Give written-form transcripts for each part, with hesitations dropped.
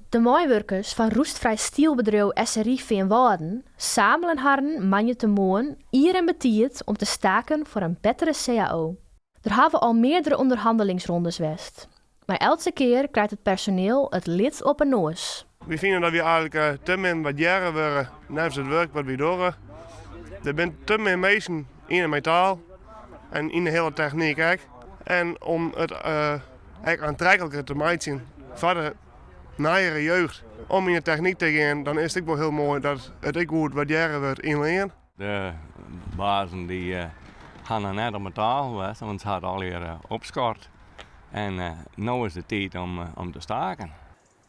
De meiwurkers fan roestfrij stielbedriuw SRI Feanwâlden samelen harren moandeitemoarn ier en betiid om te staken foar in bettere cao. Der hawwe al meardere ûnderhannelingsrondes west, mar eltse kear krijt it personiel it lid op 'e noas. Wy fine dat wy eigenlik te min wurdearre wurde neffens it wurk wat wy dogge. Der binne te min minsken yn it metaal en yn de hiele technyk ek. En om it ek oantrekliker te meitsjen foar de nijere jeugd om yn de technyk te gean, dan is it ek wol hiel moai dat it ek goed wurdearre wurdt yn lean. De bazen dy ha noch net om 'e tafel west, want se ha it allegear opskort. En no is de tiid om te staken.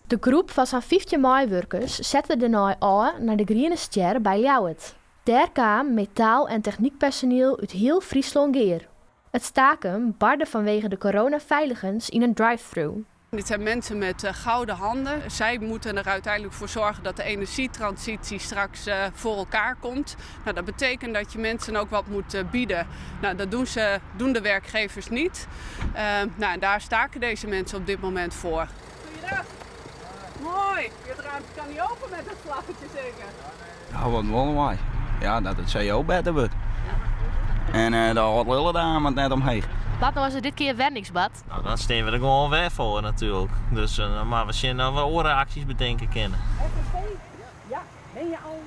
De groep fan sa'n 15 meiwurkers sette dêrnei ôf nei de Griene Stjer by Ljouwert. Dêr kaam metaal en technykpersoniel út hiel Fryslân gear. It staken barde fanwege de coronafeiligens yn in drive-thru. Dit zijn mensen met gouden handen. Zij moeten er uiteindelijk voor zorgen dat de energietransitie straks voor elkaar komt. Nou, dat betekent dat je mensen ook wat moet bieden. Nou, dat doen, ze, doen de werkgevers niet. Nou, en daar staken deze mensen op dit moment voor. Goeiedag. Mooi. Het raampje kan niet open met het vlaggetje zeker? Ja, wat wolle wy? Ja, dat it cao better wurdt. En de âld lille dame moat net omheech. Wat no as der dit kear wer niks bart? Nou, dan stean we der gewoan wer foar natuerlik. Dus dan moatte we sjen oft we oare aksjes betinke kinne. FNP? Ja. Ben je al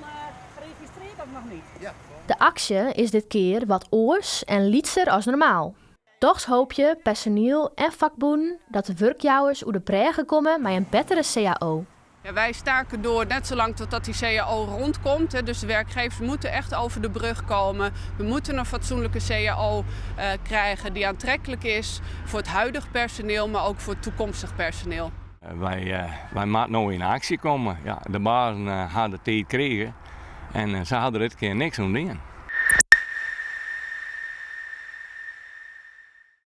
geregistreerd of noch niet? Ja. De aksje is dit kear wat oars en lytser as normaal. Dochs hoopje personiel en fakbûnen dat de wurkjouwers oer de brêge komme mei in bettere cao. Ja, wij staken door net zolang totdat die cao rondkomt. Hè. Dus de werkgevers moeten echt over de brug komen. We moeten een fatsoenlijke cao krijgen die aantrekkelijk is voor het huidig personeel, maar ook voor het toekomstig personeel. Wy, wy moatte no yn aksje komme. Ja, de bazen ha de tiid krigen en se ha der dit kear niks oan dien.